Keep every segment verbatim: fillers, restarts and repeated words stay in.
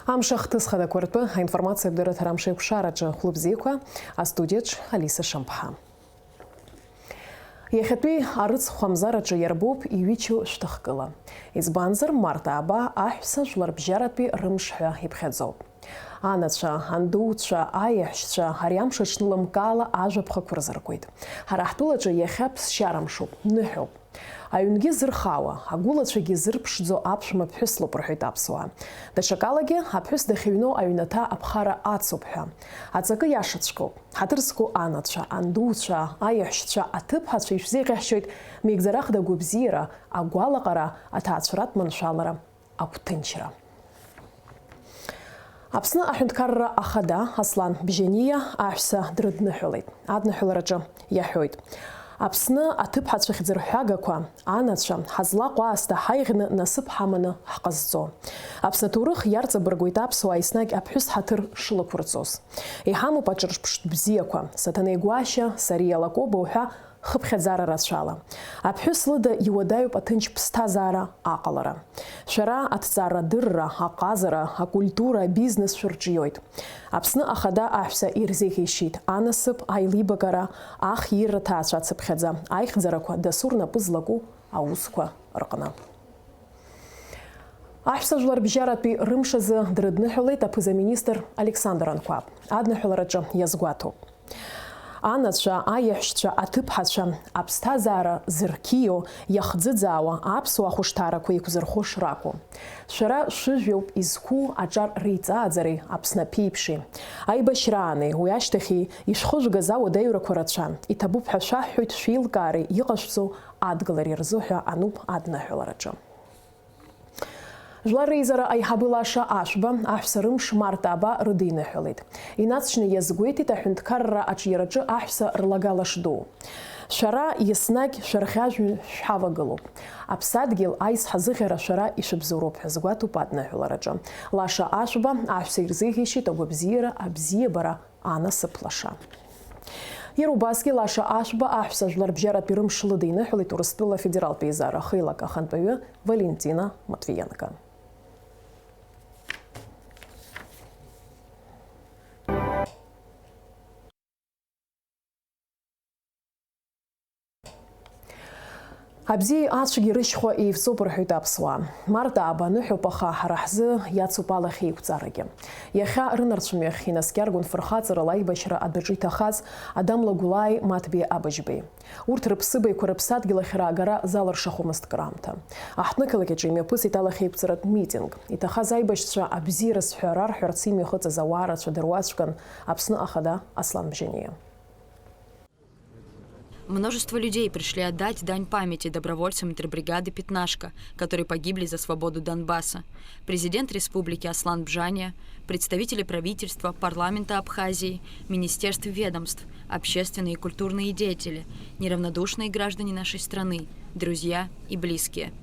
Амш ахҭыс хадақәа ртәы аинформациатә дырраҭара амшеиқәшараҿы хәлыбзиақәа, астудиаҿ Алиса Шамԥҳа. Иахьатәи арыцхә амзараҿы иарбоуп иҩычоу шәҭахкыла. Избанзар, март ааба аҳәса жәларбжьаратәи рымш ҳәа иԥхьаӡоуп. Анацәа, андуцәа, аиаҳәшьцәа ари амш аҽнылымкаала ажәаԥхақәа рзыргоит. Ҳара ҳтәылаҿы иахьа ԥсшьарамшуп, ныҳәоуп. Аҩнгьы зырхауа, агәылацәагьы зырԥшӡо аԥшәма ԥҳәыс лоуп рҳәоит аԥсуаа. Даҽакалагьы аԥҳәыс дахьыҩноу аҩнаҭа аԥхара ацуп ҳәа. Аҵакы иашаҵәҟьоуп. Ҳаҭыр зқәу анацәа, андуцәа, аиаҳәшьцәа, аҭыԥҳацәа ишәзеиӷьаҳшьоит меигӡарахда агәабзиара, агәалаҟара, аҭаацәаратә маншәалара, агәҭынчра. Аԥсны аҳәынҭқарра ахада Аслан Бжьаниа аҳәса дрыдныҳәалеит. Адныҳәалараҿы иаҳәоит: Аԥсны аҭыԥҳацәа хьӡырҳәагақәа, анацәа, ҳазлаҟоу аасҭа ҳаиӷьны насыԥ ҳаманы ҳҟазҵо. Аԥсны аҭоурых иарҵабыргуеит аԥсуаа еснагь аԥҳәыс ҳаҭыр шылақәырҵоз. Иҳамоуп аҿырԥштә бзиақәа, Саҭанеи Гәашьа, Сариа Лакоба уҳәа хыԥхьаӡара рацәала. Аԥҳәыс лыда иуадаҩуп аҭынч ԥсҭазаара аҟалара. Шәара аҭҵаарадырра, аҟазара, акультура, абизнес шәырҿиоит. Аԥсны ахада аҳәса ирзеиӷьеишьеит анасыԥ, аилибакара, ахирра ҭаацәа ацыԥхьаӡа, аихьӡарақәа дасу рнапы злаку аусқәа рҟны. Аҳәса жәларбжьаратәи рымш азы дрыдныҳәалеит аԥыза-министр Александр Анқәаб. Адныҳәалараҿы иазгәаҭоуп. Анацәа, аиаҳәшьцәа, аҭыԥҳацәа, аԥсҭазаара зырқьио, иахӡыӡаауа аԥсуаа ахәышҭаарақәа еиқәзырхо шракәу. Шәара шәыжәҩоуп изқәу аҿар реиҵааӡареи Аԥсны аԥеиԥши. Аибашьраани, уи ашьҭахьи ишәхыжәгаз ауадаҩрақәа рацәан. Иҭабуп ҳәа шәаҳҳәоит шәеилкаареи иҟашәҵо адгылареи рзыҳәа ануп адныҳәалараҿы. Жәлар Реизара аиҳабы Лаша Ашәба аҳәса рымш март ааба рыдиныҳәалеит. Инаҵшьны иазгәеиҭеит аҳәынҭқарра аҿиараҿы аҳәса рлагала шдуу. Шәара еснагь шәарӷьажәҩа шәҳавагылоуп. Аԥсадгьыл аизҳазыӷьара шәара ишәыбзоуроуп ҳәа азгәаҭоуп адныҳәалараҿы. Лаша Ашәба аҳәса ирзеиӷьеишьеит агәабзиара, абзиабара, анасыԥ лаша. Иара убасгьы Лаша Ашәба аҳәса жәларбжьаратәи рымш лыдиныҳәалеит Урыстәыла Афедералтә Еизара ахеилак ахантәаҩы Валентина Матвиенко. Абзиеи ацәгьеи рышьхәа еивҵоуп рҳәоит аԥсуаа. Март ааба аныҳәоуп, аха ҳара ҳзы иацуп алахь еиқәҵарагьы. Иахьа рынарцәымҩахь инаскьаргон фырхаҵарала аибашьра адәаҿы иҭахаз Адам Лагәлааи Маҭбеи Абыжьбеи. Урҭ рыԥсыбаҩқәа рыԥсадгьыл ахь раагара залыршахомызт краамҭа. Аҳҭнықалақь аҿы имҩаԥысит алахь еиқәҵаратә митинг. Иҭахаз аибашьцәа абзиара зҳәара рҳәарц имҩахыҵыз ауаа рацәа дыруаӡәкын Аԥсны ахада Аслан Бжьаниа. Множество людей пришли отдать дань памяти добровольцам интербригады «Пятнашка», которые погибли за свободу Донбасса. Президент республики Аслан Бжания, представители правительства, парламента Абхазии, министерств и ведомств, общественные и культурные деятели, неравнодушные граждане нашей страны, друзья и близкие.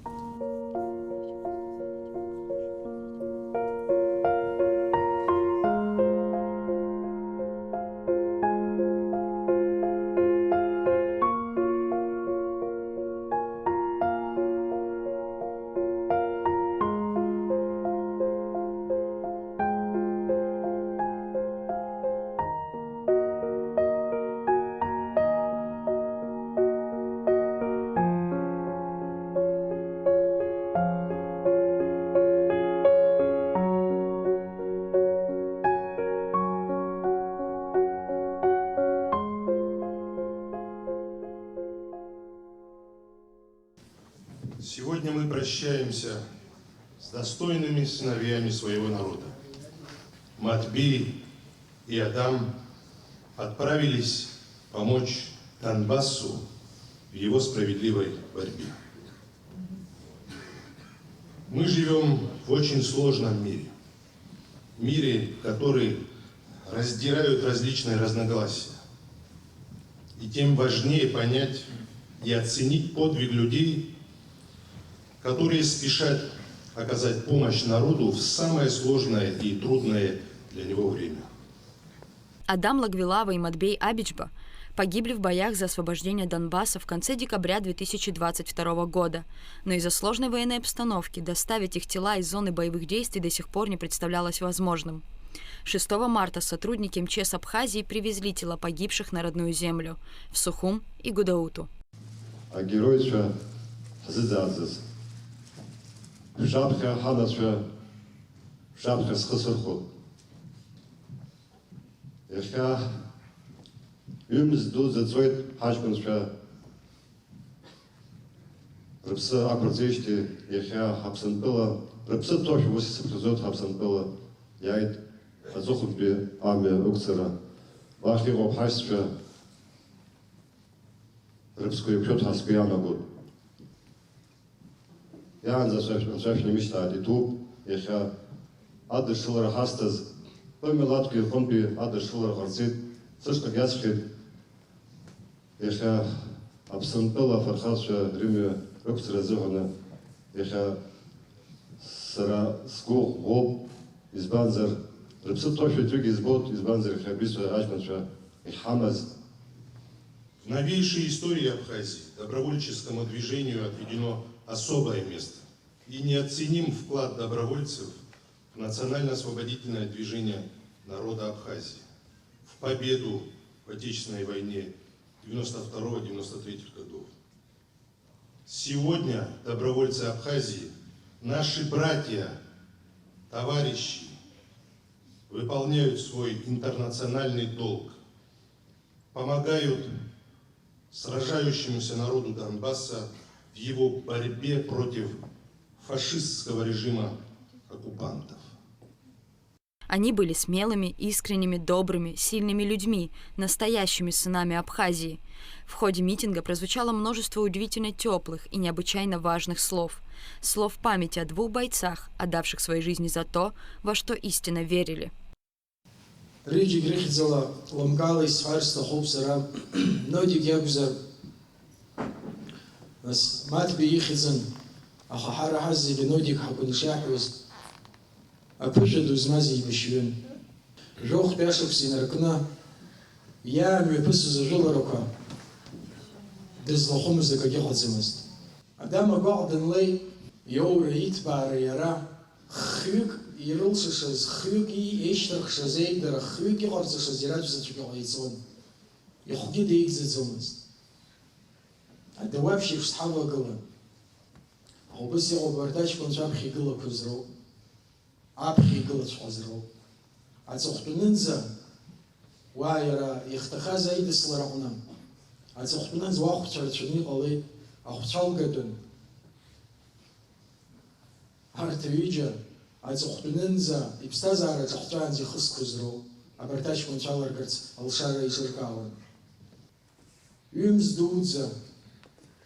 Сегодня мы прощаемся с достойными сыновьями своего народа. Матби и Адам отправились помочь Донбассу в его справедливой борьбе. Мы живём в очень сложном мире. Мире, который раздирают различные разногласия. И тем важнее понять и оценить подвиг людей, которые спешат оказать помощь народу в самое сложное и трудное для него время. Адам Лагвилава и Матбей Абичба Погибли в боях за освобождение Донбасса в конце декабря две тысячи двадцать второго года, но из-за сложной военной обстановки доставить их тела из зоны боевых действий до сих пор не представлялось возможным. Шестого марта сотрудники МЧС Абхазии привезли тела погибших на родную землю, в Сухум и Гудауту. Агероицәа ҳзыӡааӡаз, шәаԥхьа ҳанацәа, шәаԥхьа схы сырхәоит. Иахьа ҩымз дуӡӡа ҵуеит ҳаҷкәынцәа. Рыԥсы ақәырҵеижьҭеи иахьа Ҳаԥсынтәыла, рыԥсы ҭоушәа ус исыԥхьаӡоит Ҳаԥсынтәыла, иааит аҵыхәтәантәи амҩа ықәҵара. Уахь иҟоуп ҳашьцәа, рыԥсқәа еиқәшәоит ҳәа сгәы иаанагоит. Иаанӡа Анцәа шәнамышьҭааит, иҭоуп иахьа адыршылара ҳазҭаз, бымҩа лаҭәқәа иҟынтәи адыршылара ҟарҵеит, сышҟагь иасхьеит. Иахьа Аԥсынтәыла афырхацәа рымҩа рықәҵара азыҳәаны иахьа сара сгәы ӷәӷәоуп, избанзар, рыԥсы ҭоушәа ицәгьа избоит, избанзар, иахьа абри сҳәа аҷкәынцәа иҳамаз. В новейшей истории Абхазии добровольческому движению отведено особое место и неоценим вклад добровольцев в национально-освободительное движение народа Абхазии, в победу в Отечественной войне девяносто второго девяносто третьего годов. Сегодня добровольцы Абхазии, наши братья, товарищи, выполняют свой интернациональный долг, помогают сражающемуся народу Донбасса в его борьбе против фашистского режима оккупантов. Они были смелыми, искренними, добрыми, сильными людьми, настоящими сынами Абхазии. В ходе митинга прозвучало множество удивительно тёплых и необычайно важных слов. Слов памяти о двух бойцах, отдавших свои жизни за то, во что истинно верили. Рыџьегь рыхьӡала лымкаала исҳәар сҭахуп сара, Нодик иакәзар, нас Маҭбеи ихьӡын, аха ҳара ҳазегьы Нодик ҳакәын ишиаҳҳәоз, аԥышәа ду змаз еибашьҩын. Жәохәтәи ашықәс инаркны иаамҩаԥысыз ажәыларақәа дызлахәымыз акагьы ыҟаӡамызт. Адам агәаҟ данлеи, иоура, иҭбаара иара, хҩык ирылшашаз, хҩык и-, еишьҭырхшаз еидара, хҩык иҟарҵашаз иара аӡә заҵәык иҟаиҵон. Ихәгьы деигӡаӡомызт. Адауаԥшь еиԥш дҳавагылан. Аха убыс иҟоуп абарҭ аҷкәынцәа аԥхьа игылақәаз роуп. Аԥхьа игылаҵәҟьаз роуп. Аҵыхәтәанынӡа, уа иара ихҭахаз аидыслара аҟны, аҵыхәтәанынӡа уахәцәа рацәаны иҟалеит, ахәцәа алгатәын. Арҭ ҩыџьа аҵыхәтәанынӡа иԥсҭазаара ҿахҵәаанӡа ихызқәаз роуп, абарҭ аҷкәынцәа алыргарц алшара еиҿыркаауан. Ҩымз дуӡӡа,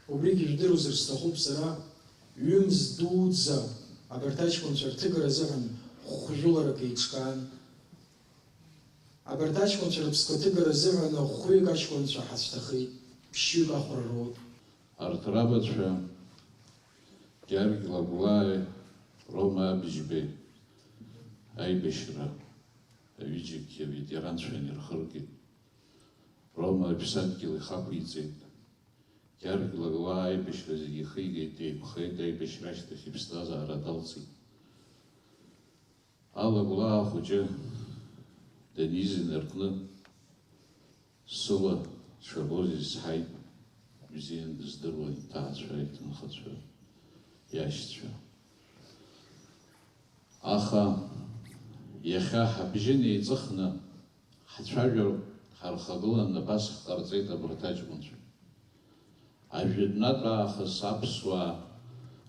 убригьы жәдыруазар сҭахуп сара, ҩымз дуӡӡа абарҭ аҷкәынцәа рҭыгара азыҳәан хәжәыларак еиҿкаан. Абарҭ аҷкәынцәа рыԥсқәа ҭыгара азыҳәан хәҩык аҷкәынцәа ҳацәҭахеит, ԥшьҩык ахәра роуп. Арҭ рабацәа Георги Лагәлааи Рома Абыџьбеи аибашьра аҩыџьагьы аветеранцәа анирхыргеит. Рома аԥсадгьыл ихақәиҵеит. Георги Лагәлаа аибашьра зегьы ихигеит, деиқәхеит, аибашьра ашьҭахь иԥсҭазаара далҵит. Алагәлаа хәыҷы даниз инаркны сыла дшабоз изҳаит, бзиан дыздыруан иҭаацәа, иҭынхацәа, иашьцәа. Аха иахьа ҳабжьы неиҵыхны ҳцәажәо ҳархагылан абас ҳҟарҵеит абарҭ аҷкәынцәа. Ажәытәнатә аахыс аԥсуаа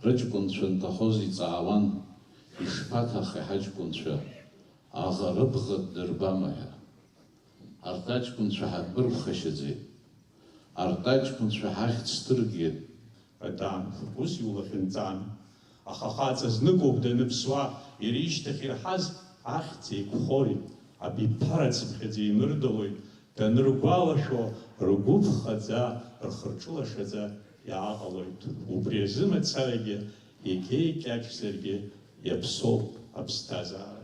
рыҷкәынцәа нҭахоз иҵаауан, ишԥаҭахеи ҳаҷкәынцәа, аӷа рыбӷа ддырбама ҳәа. Арҭ аҷкәынцәа ҳадбырԥхашьаӡеит. Арҭ аҷкәынцәа ҳахьӡ ҭыргеит. Адам, ус иулахьынҵан. Аха хаҵа зныкоуп даныԥсуа, иара ишьҭахь ирҳаз ахьӡ еиқәхоит, абиԥара цыԥхьаӡа еимырдалоит, даныргәалашәо, ргәы ԥхаӡа, рхырҿылашаӡа иааҟалоит. Убри азы мацарагьы, егьа икьаҿзаргьы, иаԥсоуп аԥсҭазаара.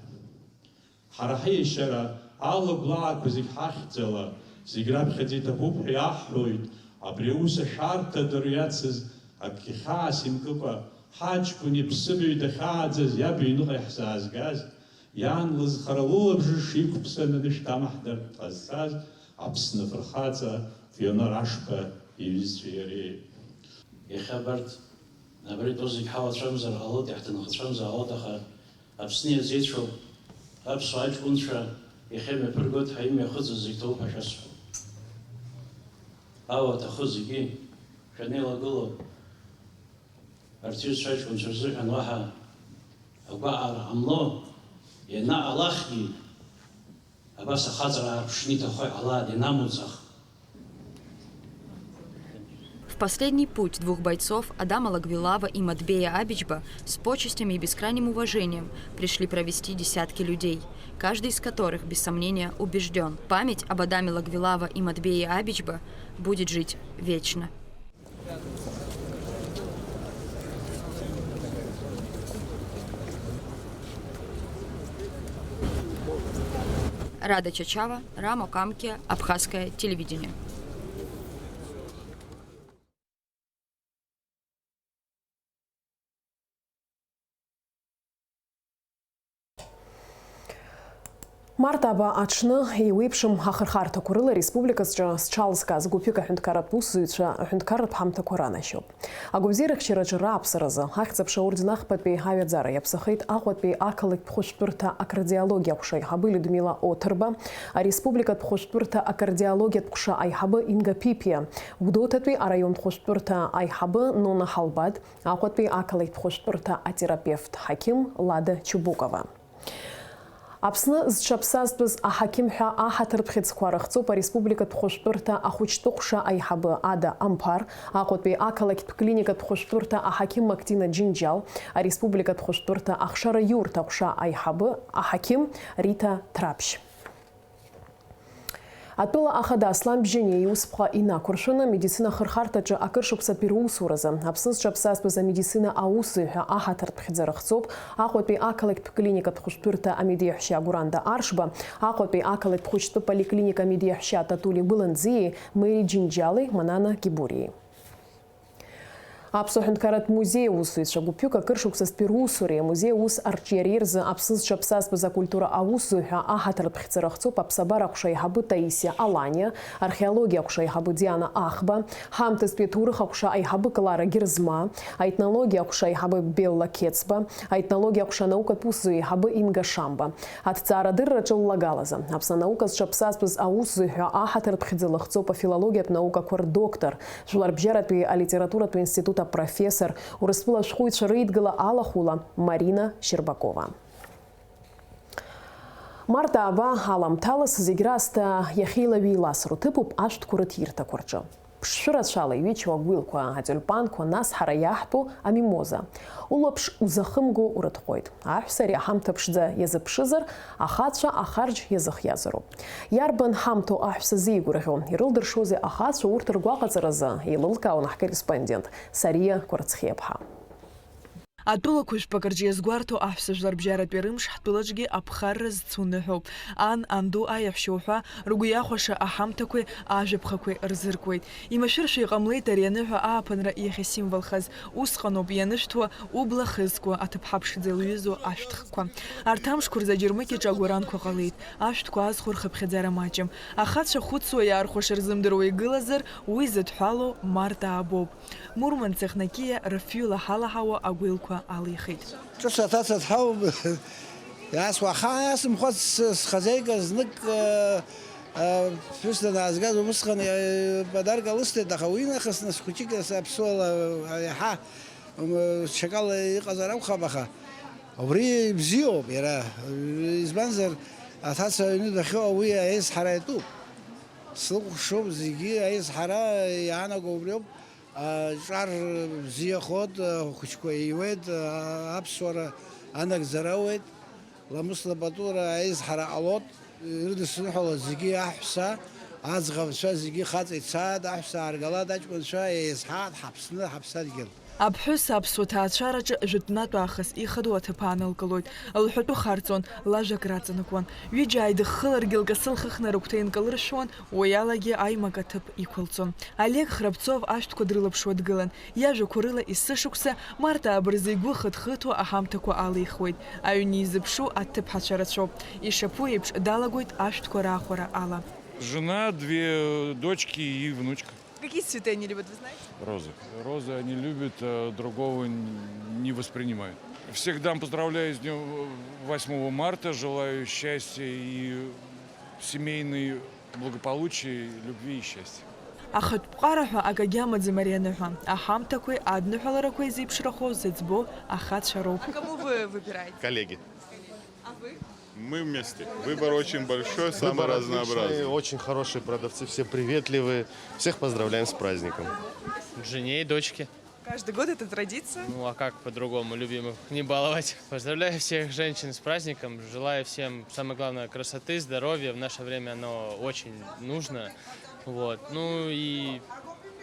Ҳара ҳиашьара алагәлаақәа зегь ҳахьӡала, Зегь раԥхьаӡа иҭабуп ҳәа иаҳҳәоит, абри аус ашәарҭа дырҩацыз, акгьы хьаас имкыкәа, ҳаҷкәын иԥсыбаҩ дахьааӡаз иаб иҩныҟа иаҳзаазгаз, иан лызхара лылабжыш иқәԥсан анышә дамаҳдартә дҟазҵаз Аԥсны афырхаҵа Фионор Ашба иҩызцәеи иареи. Иахьа абарҭ абри атәы зегь ҳауацәамзар ҟалоит, иаҳҭынхацәамзар ҟалоит, аха Аԥсны иазеицәоуп, аԥсуа аҷкәынцәа иахьа имҩаԥыргоит ҳәа имҩахыҵыз зегь ҭоуп ҳәа шәасҳәоит. Ауа аҭахы зегьы шәанеилагыло, арҭ иҩызцәа аҷкәынцәа рзыҳәан уаҳа агәаҟра ҟамло, ианаҟалахгьы, абас ахаҵара аарԥшны иҭахо иҟалааит, ианамуӡах. В последний путь двух бойцов Адама Лагвилава и Матбея Абичба с почестями и бескрайним уважением пришли провести десятки людей, каждый из которых, без сомнения, убеждён: память об Адаме Лагвилава и Матбее Абичба будет жить вечно. Рада Чачава, Рамо Камкия, Абхазское телевидение. Март ааба аҽны еиуеиԥшым ахырхарҭақәа рыла ареспубликаҿы зҽалызкааз гәыԥҩык аҳәынҭқарратә усзуҩцәа аҳәынҭқарратә ҳамҭақәа ранашьоуп. Агәабзиарахьчараҿы раԥсаразы Ахьӡ-аԥша аорден ахԥатәи аҩаӡара иаԥсахеит Аҟәатәи ақалақьтә хәышәтәырҭа акардиологиа аҟәша аиҳабы Людмила Оҭырба, ареспубликатә хәышәтәырҭа акардиологиатә ҟәша аиҳабы Инга Ԥипиа, Гәдоуҭатәи араионтә хәышәтәырҭа аиҳабы Нона Ҳалбад, Аҟәатәи ақалақьтә хәышәтәырҭа атерапевт ҳақьым Лада Чубукова. Аԥсны зҽаԥсазтәыз аҳақьым ҳәа аҳаҭыртә хьыӡқәа рыхҵоуп ареспубликатә хәышәтәырҭа ахәыҷтәы ҟәша аиҳабы Ада Амԥар, Аҟәатәи ақалақьтә клиникатә хәышәтәырҭа аҳақьым Мактина Џьынџьал, ареспубликатә хәышәтәырҭа ахшара иурҭ аҟәша аиҳабы аҳақьым Рита Ҭраԥшь. Атәыла ахада Аслан Бжьаниа иусԥҟа инақәыршәаны, амедицина ахырхарҭаҿы акыр шықәсатәи русуразы Аԥсны зҽаԥсазтәыз амедицина аусзуҩ ҳәа аҳаҭыртә хьӡы рыхҵоуп Аҟәатәи ақалақьтә клиникатә хәышәтәырҭа амедеиаҳәшьа Гәыранда Аршба, Аҟәатәи ақалақьтә хәыҷтәы поликлиника амедеиаҳәшьа Татули Гәыланӡиеи Мери Џьынџьали Манана Гибуриеи. Аԥсуа ҳәынҭқарратә музеи аусзуҩцәа гәыԥҩык акыр шықәсазтәи русуреи амузеи аус арҿиареи рзы Аԥсны зҽаԥсазтәыз акультура аусзуҩ ҳәа аҳаҭыртә хьӡы рыхҵоуп аԥсабара аҟәша аиҳабы Таисиа Аланиа, археологиа аҟәша аиҳабы Диана Ахба, ҳамҭастәи аҭоурых аҟәша аиҳабы Клара Герзма, аетнологиа аҟәша аиҳабы Белла Қьецба, аетнологиа аҟәша анаукатә усзуҩ аиҳабы Инга Шамба. Аҭҵаарадырраҿы ллагалазы, Аԥсны анаука зҽаԥсазтәыз аусзуҩ ҳәа аҳаҭыртә хьӡы лыхҵоуп афилологиатә наукақәа рдоктор, Жәларбжьаратәи алитературатә институт апрофессор, Урыстәыла ашәҟәыҩҩцәа реидгыла алахәыла Марина Щербакова. Март ааба аламҭалас зегь раасҭа иахьеилаҩеиласыру ҭыԥуп ашәҭқәа рыҭирҭақәа рҿы. Ԥшшәы рацәала иҩычоу агәилқәа, атиулпанқәа, нас ҳара иаҳтәу амимоза. Улаԥш узахымго урытҟәоит. Аҳәса ари аҳамҭа ԥшӡа иазыԥшызар, ахацәа ахарџь иазыхиазароуп. Иарбан ҳамҭоу аҳәса зеигәырӷьо? Ирылдыршозеи ахацәа урҭ ргәаҟаҵаразы? Еилылкаауан ҳкорреспондент Сариа Кәарцхиаԥҳа. Атәылақәа жәпак рҿы иазгәарҭо аҳәса жәларбжьаратәи рымш ҳтәылаҿгьы аԥхарра зцу ныҳәоуп. Ан, анду, аиаҳәшьа уҳәа, ргәы иахәаша аҳамҭақәеи ажәаԥхақәеи рзыркуеит. Имашәыршәа иҟамлеит ари аныҳәа ааԥынра иахьасимволхаз. Усҟаноуп ианышәҭуа убла хызкуа, аҭыԥҳа ԥшӡа илҩызоу ашәҭхқәа. Арҭ амшқәа рзы аџьармыкьаҿы агәаранқәа ҟалеит, ашәҭқәа аазхәо рхыԥхьаӡара маҷым. Ахацәа хәыцуа иаархәаша рзымдыруа игылазар, уи зыдҳәалоу март аабоуп. Мурманцев Накиа рыфҩы лаҳалаҳауа агәилқәа алихит. Ҿыц аҭаца дҳауп, иаасуа ахаан иасымхәац схазеигаз знык, э, э, ԥҳәыс данаазгаз убысҟан, э, подарка лысҭеит, аха уи нахыс нас хәыҷык ас аԥсуала иаҳа, м, ҽакала иҟазар акәхап, аха убри бзиоуп иара, избанзар, аҭаца аҩны дахьыҟоу уи аизҳара иатәуп. Слыкәхшоуп зегьы, аизҳара иаанаго убриоуп. Аҿар бзиахоит, ахәыҷқәа еиуеит, аԥсуара анагӡара ауеит. Ламыс-лапатура аизҳара ҟалоит. Ирыдысныҳәалоит зегьы аҳәса, аӡӷабцәа зегьы хаҵа ицааит, аҳәса ааргалат, аҷкәынцәа еизҳаат, ҳаԥсны, ҳаԥсадгьыл. Аԥҳәыс аԥсуа ҭаацәараҿы жәытәнатә аахыс ихадоу аҭыԥ аанылкылоит. Лҳәатәы харҵон, лажәак раҵанакуан. Ҩыџьа ааидыххыларгьы лкасы лхыхны рыгәҭа инкылыршәуан, уи алагьы аимак аҭыԥ иқәылҵон. Олег Храбцов ашәҭқәа дрылаԥшуа дгылан. Иажәақәа рыла есышықәса Марҭа абырза игәы хыҭхыҭуа аҳамҭақәа алихуеит. Аҩны изыԥшу аҭыԥҳацәа рацәоуп. Ишаԥу еиԥш, далагоит ашәҭқәа раахәара ала. Жена, две дочки и внучка. Какие цветы они любят, вы знаете? Розы. Розы они любят, а другого н-, не воспринимают. Всех дам поздравляю с днём восьмого марта, желаю счастья и семейной благополучия, любви и счастья. Ахатә ԥҟара ҳәа акагьы амаӡам ари аныҳәа. Аҳамҭақәеи адныҳәаларақәеи зеиԥшрахо зыӡбо ахацәа роуп. А кому вы выбираете? Коллеги. А вы? Мы вместе. Выбор очень большой, самый разнообразный. Выбор отличный, очень хорошие продавцы, все приветливые. Всех поздравляем с праздником. Жене и дочке. Каждый год это традиция. Ну, а как по-другому любимых не баловать? Поздравляю всех женщин с праздником. Желаю всем, самое главное, красоты, здоровья. В наше время оно очень нужно. Вот. Ну и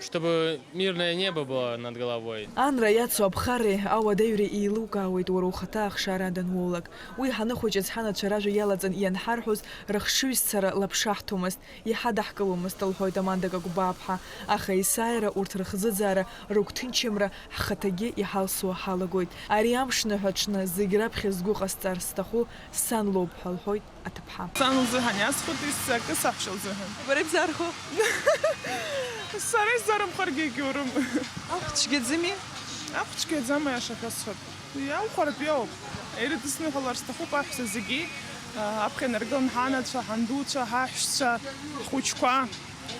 чтобы мирное небо было над головой. Анра иацу аԥхарреи ауадаҩреи еилукаауеит уара ухаҭа ахшара дануоулак. Уи ҳаныхәыҷыз ҳанацәа ражәа иалаҵан ианҳарҳәоз, рыхшыҩзцара лаԥшаҳҭомызт, иҳадаҳкыломызт, лҳәоит Аманда Какәбааԥҳа. Аха есааира урҭ рыхӡыӡаара, рыгәҭынчымра ҳхаҭагьы иҳалсуа ҳалагоит. Ари амш ныҳәаҽны зегь раԥхьа згәы ҟасҵар сҭаху сан лоуп ҳәа лҳәоит аҭыԥҳа. Сан лзыҳәан иасхәыҭи сакы саҳәшьа лзыҳәан. Бара ибзаархо? Сара исзарымхаргьы егьаурым. Ахә цәгьаӡами? Ахә цәгьаӡам, аиаша шәасҳәап. Иаухәаратәиоуп. Ирыдысныҳәалар сҭахуп аҳәса зегьы, а, аԥхьа инаргылан ҳанацәа, ҳандуцәа, ҳаҳәшьцәа, ҳхәыҷқәа,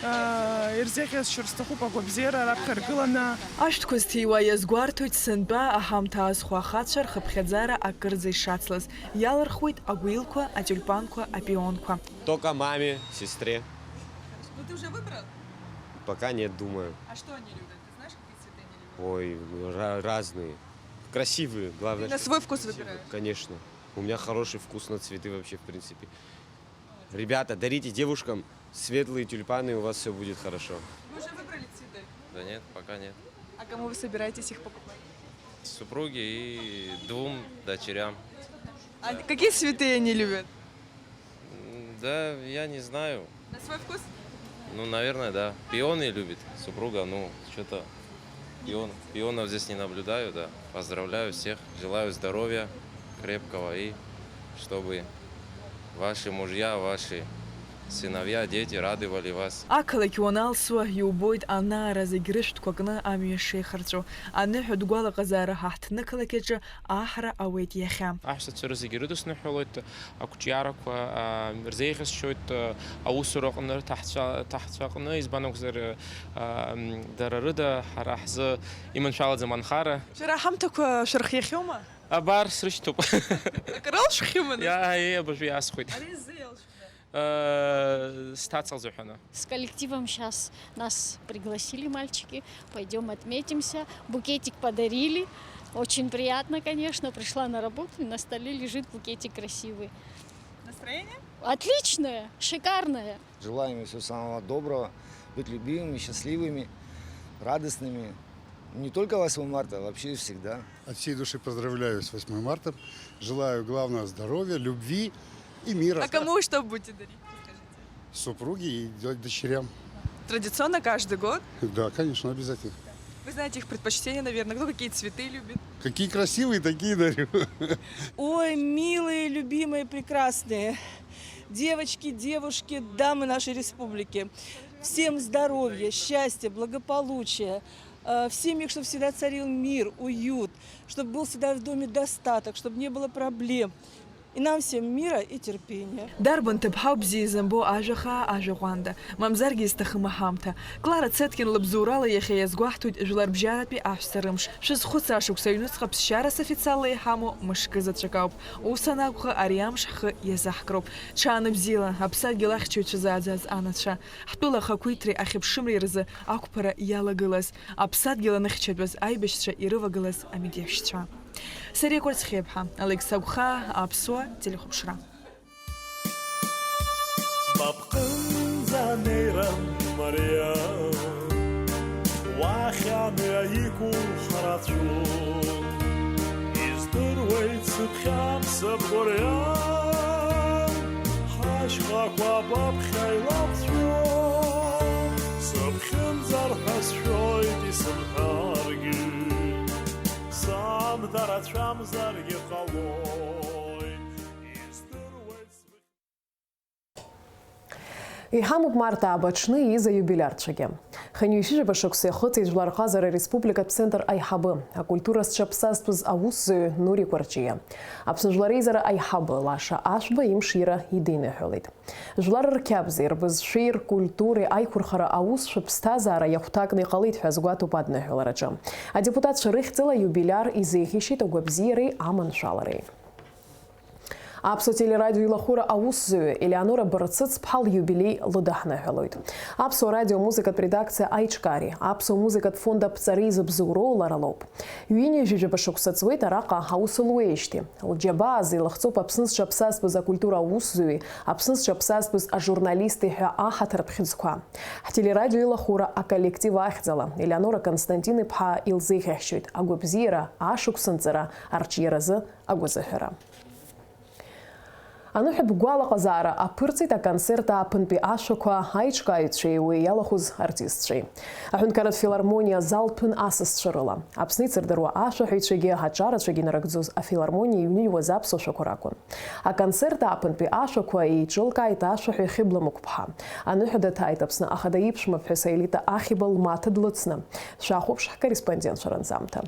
а, ирзеиӷьасшьар сҭахуп агәабзиара раԥхьа ргыланы. Ашәҭқәа зҭиуа иазгәарҭоит сынтәа аҳамҭа азхәа ахацәа рхыԥхьаӡара акырӡа ишацлаз. Иалырхуеит агәилқәа, атиулпанқәа, апионқәа. Только маме, сестре. Ну, ты уже выбрал? Пока нет, думаю. А что они любят? Ты знаешь, какие цветы они любят? Ой, ну, ра-, разные. Красивые, главное. Ты на свой вкус выбираешь? Конечно. У меня хороший вкус на цветы вообще, в принципе. Ребята, дарите девушкам светлые тюльпаны, и у вас всё будет хорошо. Вы уже выбрали цветы? Да нет, пока нет. А кому вы собираетесь их покупать? Супруге и двум дочерям. А какие цветы они любят? М, да, я не знаю. На свой вкус? Ну, наверное, да. Пионы любит супруга, ну, что-то пион, пионов здесь не наблюдаю, да. Поздравляю всех, желаю здоровья крепкого и чтобы ваши мужья, ваши сыновья, дети радовали вас. Ақалақь уаналсуа, иубоит анаара зегь рышәҭқәа кны амҩа шеихарҵәо. Аныҳәатә гәалаҟазаара ҳаҳҭнықалақь аҿы аҳра ауеит иахьа. Аҳәсацәа рызегьы ирыдысныҳәалоит, ақәҿиарақәа, аа, рзеиӷьасшьоит, аа, аусураҟны рҭаҳцәа-, ҭаҳцәаҟны, избан акәзар, аа, м, дара рыда ҳара ҳзы иманшәалаӡам анхара. Шәара аҳамҭақәа шәырхиахьоума? Абар, срышьҭоуп. Акы рылшәхьоума? Иа-, иа-, абыржәы иасхәеит. Ари изы иалшәхьада? Э, сҭаца лзыҳәаны. С коллективом щас нас пригласили мальчики, пойдём отметимся, букетик подарили. Очень приятно, конечно, пришла на работу, и на столе лежит букетик красивый. Настроение? Отличное, шикарное. Желаем им всего самого доброго, быть любимыми, счастливыми, радостными. Не только восьмого марта, а вообще всегда. От всей души поздравляю с восьмым марта. Желаю, главное, здоровья, любви и мира. А кому что будете дарить, расскажите? Супруге и до-, дочерям. Традиционно каждый год? Да, конечно, обязательно. Вы знаете их предпочтения, наверное, кто какие цветы любит? Какие красивые, такие дарю. Ой, милые, любимые, прекрасные девочки, девушки, дамы нашей республики. Всем здоровья, счастья, благополучия. Э, в семьях, чтобы всегда царил мир, уют, чтобы был всегда в доме достаток, чтобы не было проблем. И нам всем мира и терпения. Дарбан ҭыԥҳау бзиа изымбо ажәа хаа, ажәа ҟәанда, мамзаргьы изҭахым аҳамҭа. Клара Цеткин лыбзоурала иахьа иазгәаҳҭоит жәларбжьаратәи аҳәса рымш. Шәызхәыц, ашықәс аҩнуҵҟа ԥсшьарас официалла иҳамоу мышкы заҵәык ауп. Ус анакәха, ари амш ҳхы иазаҳкроуп. Ҽаанбзиала, аԥсадгьыл ахьчаҩцәа зааӡаз анацәа! Ҳтәыла ахақәиҭреи ахьыԥшымреи рзы ақәԥара иалагылаз, аԥсадгьыл аныхьчатәыз аибашьцәа ирывагылаз амедиашьцәа. Сариа Кәарцхиаԥҳа, Олег Сагәхаа, Аԥсуа телехәаԥшра. Баԥҟынӡа анеира мариа, уахь амҩа иқәу ҳара Издыруеит сыԥхьам сыбгәырҩам, ҳашьхақәа баԥхьа илаԥҵәо, сыԥхьымӡар ҳәа сшәоит исымҳәаргьы, самҭарацәамзаргьы ҟалоит. Издыруеит сыԥхьам. Иҳамоуп март ааба аҽны ииз аиубилиарцәагьы. Хынҩажәижәаба шықәса иахыҵит Жәлар рҟазара ареспубликатә центр аиҳабы, акультура зҽаԥсазтәыз аусзуҩы Нури Кәарҷиа. Аԥсны Жәлар реизара аиҳабы Лаша Ашәба имшира идиныҳәалеит. Жәлар рқьабзи, рбызшәеи, ркультуреи аиқәырхара аусшәа ԥсҭазаара иахәҭакны иҟалеит ҳәа азгәаҭоуп адныҳәалараҿы. Адепутатцәа рыхьӡала аиубилиар изеиӷьеишьеит агәабзиареи аманшәалареи. Аԥсуа телерадио илахәыра аусзуҩы Елеонора Барцыц-ԥҳа лиубилеи лыдаҳныҳәалоит. Аԥсуа радио амузыкатә редакциа аиҿкаареи, аԥсуа музыкатә фонд аԥҵареи зыбзоуроу лара лоуп. Ҩынҩажәижәаба шықәса ҵуеит араҟа аус луеижьҭеи. Лџьабаа азы илыхҵоуп Аԥсны зҽаԥсазтәыз акультура аусзуҩи, Аԥсны зҽаԥсазтәыз ажурналисти ҳәа аҳаҭыртә хьыӡқәа. Ҳтелерадио илахәыра аколлектив ахьӡала Елеонора Константин-иԥҳа илзеиӷьаҳшьоит агәабзиара, ашықәсанҵара, арҿиаразы агәазыҳәара. Аныҳәатә гәалаҟазаара аԥырҵеит аконцерт ааԥынтәи ашәақәа аиҿкааҩцәеи уи иалахәыз артистцәеи. Аҳәынҭқарратә филармониа зал ҭәын асасцәа рыла. Аԥсны ицырдыруа ашәаҳәаҩцәагьы аҿарацәагьы инарыгӡоз афилармониа иҩныҩуаз аԥсуа шәақәа ракәын. Аконцерт ааԥынтәи ашәақәа еиҿылкааит ашәаҳәаҩ Хьыбла Мықәԥҳа. Аныҳәа даҭааит Аԥсны ахада иԥшәмаԥҳәыс Аелита Ахиба лмаҭа длыцны. Шәахәаԥш ҳкорреспондентцәа ранҵамҭа.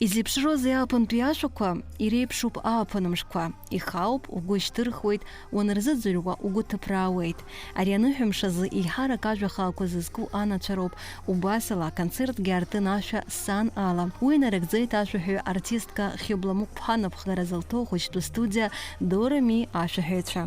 Изеиԥшроузеи ааԥынтәи ашәақәа, иреиԥшуп ааԥын мшқәа, ихаауп, угәы шьҭырхуеит, уанырзыӡырҩуа угәы ҭыԥраауеит. Ари аныҳәамш азы еиҳарак ажәа хаақәа зызку анацәа роуп, убасала аконцертгьы артын ашәа Сан ала. Уи инарыгӡеит ашәаҳәаҩ артистка Хьыбла Мықәԥҳа напхгара зылҭо ахәыҷтәы студиа До Ре Ми ашәаҳәаҩцәа.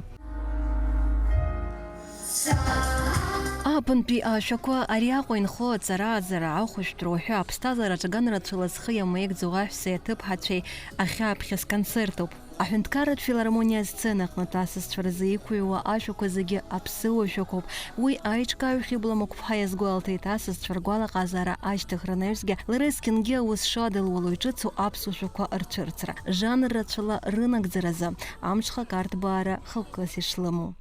Ааԥынтәи ашәақәа ари Аҟәа инхо аҵарааӡара, ахәышәтәра уҳәа аԥсҭазаараҿы аганрацәала зхы иамеигӡо аҳәсеи аҭыԥҳацәеи ахьааԥхьаз концертуп. Аҳәынҭқарратә филармониа асцена аҟнытә асасцәа рзы иқәыҩуа ашәақәа зегьы аԥсыуа шәақәоуп. Уи аиҿкааҩ Хьыбла Мықәԥҳа иазгәалҭеит асасцәа ргәалаҟазаара ашьҭыхра анаҩсгьы лара зқьынгьы аус шадылуа лыҩҿыцу аԥсуа шәақәа рцәырҵра, жанр рацәала рынагӡаразы амҽхак арҭбаара хықәкыс ишлымоу.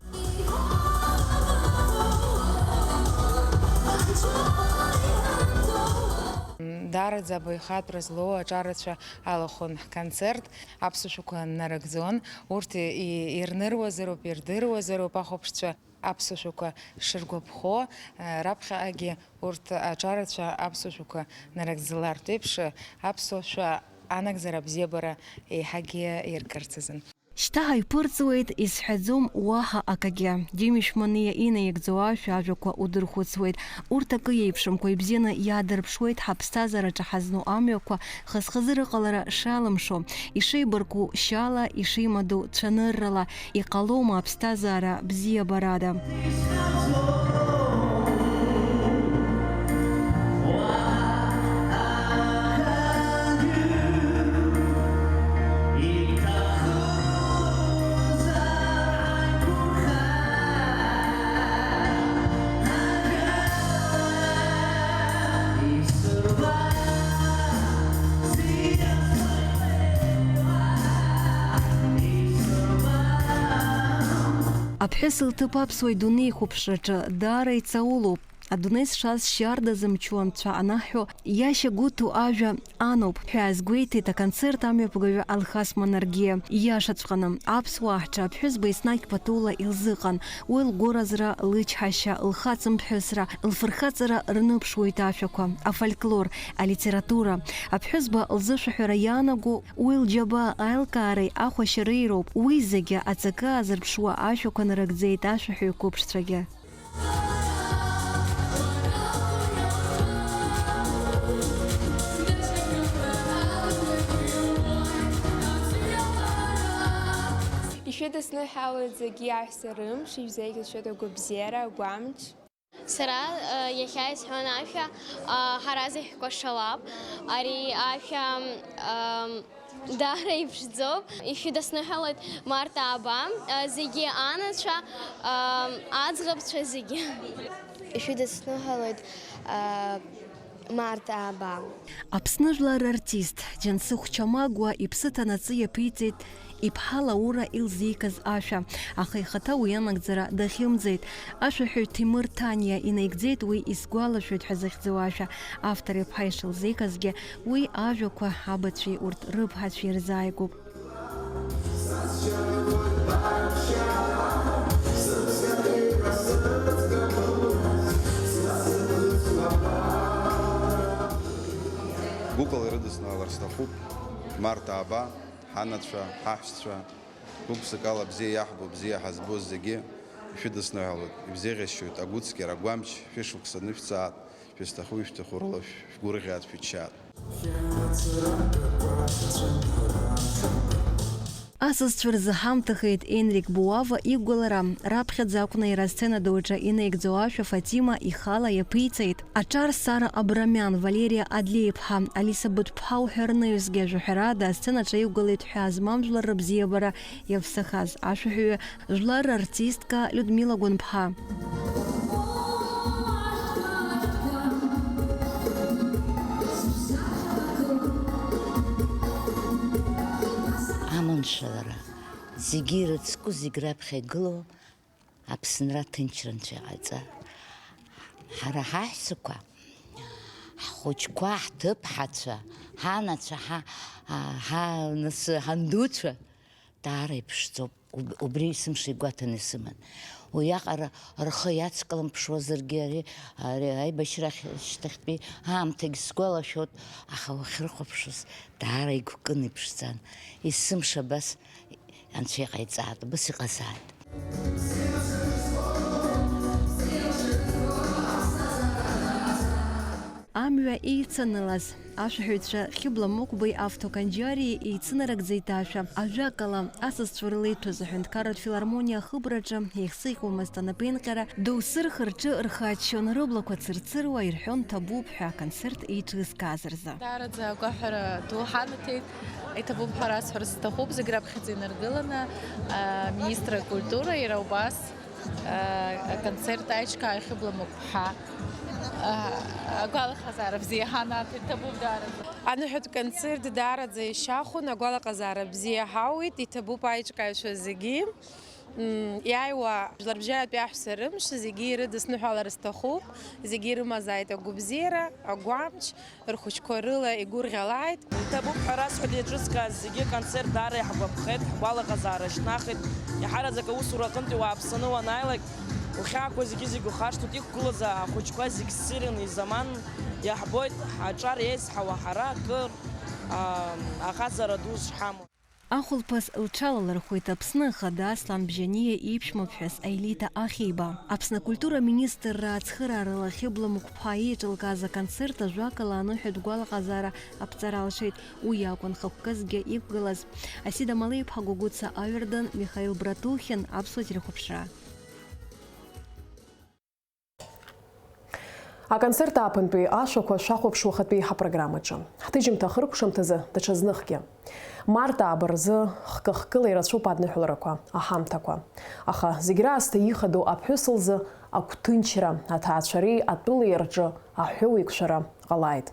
Даараӡа абаҩхатәра злоу аҿарацәа алахәын ҳконцерт. Аԥсуа шәақәа нарыгӡон, урҭ и-, ирныруазароуп, ирдыруазароуп ахәаԥшцәа аԥсуа шәақәа шыргәаԥхо, раԥхьаҟагьы урҭ аҿарацәа аԥсуа шәақәа нарыгӡалартә еиԥш, аԥсуа шәа анагӡара абзиабара еиҳагьы иркырц азын. Шьҭа ҳаиԥырҵуеит, исҳәаӡом уаҳа акагьы. Џьимишь Маниа инаигӡо ашәа ажәақәа удырхәыцуеит. Урҭ акы иеиԥшымкәа ибзианы иаадырԥшуеит ҳаԥсҭазаараҿы ҳазну амҩақәа хаз-хазы рыҟалара шалымшо, ишеибарку шьала, ишеимадоу цәаныррала, иҟалома аԥсҭазаара бзиабарада? Аԥҳәыс лҭыԥ аԥсуа идунеихәаԥшраҿы даара иҵаулоуп. Адунеи зшаз шьарда зымчу анцәа анаҳҳәо, иашьа гәыҭу ажәа аноуп ҳәа азгәеиҭеит аконцерт амҩаԥгаҩы Алхас Манаргиа. Ииашаҵәҟьаны, аԥсуаа ҳҿы аԥҳәызба еснагь патула илзыҟан. Уи лгәыразра, лычҳашьа, лхаҵымԥҳәысра, лфырхаҵара рныԥшуеит ашәақәа, афольклор, алитература. Аԥҳәызба лзышәаҳәара иаанаго уи лџьабаа аилкаареи ахәашьареи роуп. Уи зегьы аҵакы аазырԥшуа ашәақәа нарыгӡеит ашәаҳәаҩ қәыԥшцәагьы. Ишәыдысныҳәалоит зегьы аҳәса рымш, ишәзеиӷьасшьоит агәабзиара, агәамч. Сара, э, иахьа исҳәон ашәа, э, ҳара зегь ҳкәашалап. Ари ашәа, м, Даара иԥшӡоуп. Ишәыдысныҳәалоит Марҭа Аба, зегьы анацәа, аӡӷабцәа зегьы. Ишәыдысныҳәалоит Марҭа Аба. Аԥсны жәлар рартист Џьансыхә Чамагәуа иԥсы ҭанаҵы иаԥиҵеит иԥҳа Лаура илзикыз ашәа, аха ихаҭа уи анагӡара дахьымӡеит. Ашәаҳәаҩ Ҭемыр Ҭаниа инаигӡеит уи исгәалашәоит ҳәа захьӡу ашәа. Автор иԥҳа ишылзикызгьы, уи ажәақәа абацәеи урҭ рыԥҳацәеи ирзааигәоуп. Гәыкала ирыдысныҳәалар сҭахуп Марҭа Аба, ҳанацәа, ҳаҳәсцәа, гәык-ԥсыкала бзиа иаҳбо, бзиа ҳазбо зегьы ишәыдысныҳәалоит, ибзеиӷьасшьоит агәыцқьара, агәамч, шәышықәса анышәҵаат, шәызҭаху ишәҭаху рыла шәгәырӷьаат, шәыччаат. Асасцәа рзы ҳамҭахеит Енрик Буава иқәгылара. Раԥхьаӡа акәны иара асцена ду аҿы инаигӡо ашәа Фатима ихала иаԥиҵеит. Аҿар Сара Абрамиан, Валериа Адлеиԥҳа, Алиса Быҭәԥҳа уҳәа рнаҩсгьы ажәаҳәарада асценаҿы иқәгылеит ҳәаа змам жәлар рыбзиабара иаԥсахаз ашәаҳәаҩы, жәлар рартистка Людмила Гәынԥҳа. Аманшәалара, зегьы ирыцку, зегь раԥхьа игылоу Аԥсынра ҭынчра Анцәа иҟаиҵа. Ҳара ҳаҳәсақәа, ҳхәыҷқәа, ҳҭыԥҳацәа, ҳанацәа, ҳа-, ҳа-, нас ҳандуцәа даара иԥшӡоуп. Уб-, убри есымша игәаҭаны исыман. Уиаҟара рхы иацкылымԥшуазаргьы ари, ари аибашьра ахь-, шьҭахьтәи аамҭагь сгәалашәоит, аха уахьрыхәаԥшуаз даара игәкын, иԥшӡан. Есымша абас Анцәа иҟаиҵааит, убас иҟазааит. Амҩа еицанылаз, ашәаҳәаҩцәа Хьыбла Мықәбеи Авто Канџьариеи еицынарыгӡеит ашәа. Ажәакала, асасцәа рылеиҭәаз аҳәынҭқарратә филармониа ахыбраҿы еихсыӷьуамызт анапеинҟьара, доусы рхы-рҿы рхаччон, рыблақәа цырцыруа ирҳәон, ҭабуп ҳәа аконцерт еиҿызкааз рзы. Даараӡа агәаҳәара ду ҳанаҭеит, иҭабуп ҳәа расҳәар сҭахуп, зегь раԥхьаӡа инаргыланы, а, министр акультура иара убас, а, аконцерт аиҿкааҩ Хьыбла Мықәԥҳа, а, агәалахазаара бзиа ҳанаҭеит, ҭабуп даараӡа. Аныҳәатә концерт даараӡа ишьахәын, агәалаҟазаара бзиа ҳауит, иҭабуп аиҿкааҩцәа зегьы. М, иааиуа жәларбжьаратәи аҳәса рымш зегьы ирыдысныҳәалар сҭахуп, зегьы ирымазааит агәабзиара, агәамч, рхәыҷқәа рыла игәырӷьалааит. Иҭабуп ҳәа расҳәеит еиҿызкааз зегьы, аконцерт даара иаҳгәаԥхеит, ҳгәалаҟазаара шьҭнахит. Иаҳараӡак аусура аҟынтәи уааԥсаны уанааилак, ухьаақәа зегьы-зегь ухашҭуеит, иқәгылаз ахәыҷқәа зегь ссирын изаман иаҳбоит, ҳаҿар еизҳауа ҳара акыр, аа, аҟазара ду зҳамоу. Ахәылԥаз лҽалалырхәит Аԥсны Ахада Аслан Бжьаниа иԥшәмаԥҳәыс Аелита Ахиба. Аԥсны акультура аминистрра ацхыраарыла Хьыбла Мықәԥҳа еиҿылкааз аконцерт ажәакала аныҳәатә гәалаҟазаара аԥҵара алшеит. Уи акәын хықәкызгьы иқәгылаз. Асида Малеиԥҳа, Гәыгәыца Аҩардан, Михаил Братухин, Аԥсуа телехәаԥшра. Аконцерт ааԥынтәи ашәақәа шәахәаԥш уахатәи ҳапрограммаҿы. Ҳҭыжьымҭа ахыркәшамҭазы даҽазныкгьы. Марҭа Аба рзы хкы-хкыла ирацәоуп адныҳәаларақәа, аҳамҭақәа. Аха зегь раасҭа ихадоу аԥҳәыс лзы агәҭынчра, аҭаацәареи атәылеи рҿы аҳәоу еиқәшәара ҟалааит.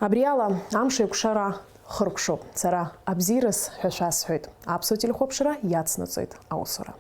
Абри ала амш еиқәшара хыркәшоуп. Сара абзиараз ҳәа шәасҳәоит. Аԥсуа телехәаԥшра иацнаҵоит аусура.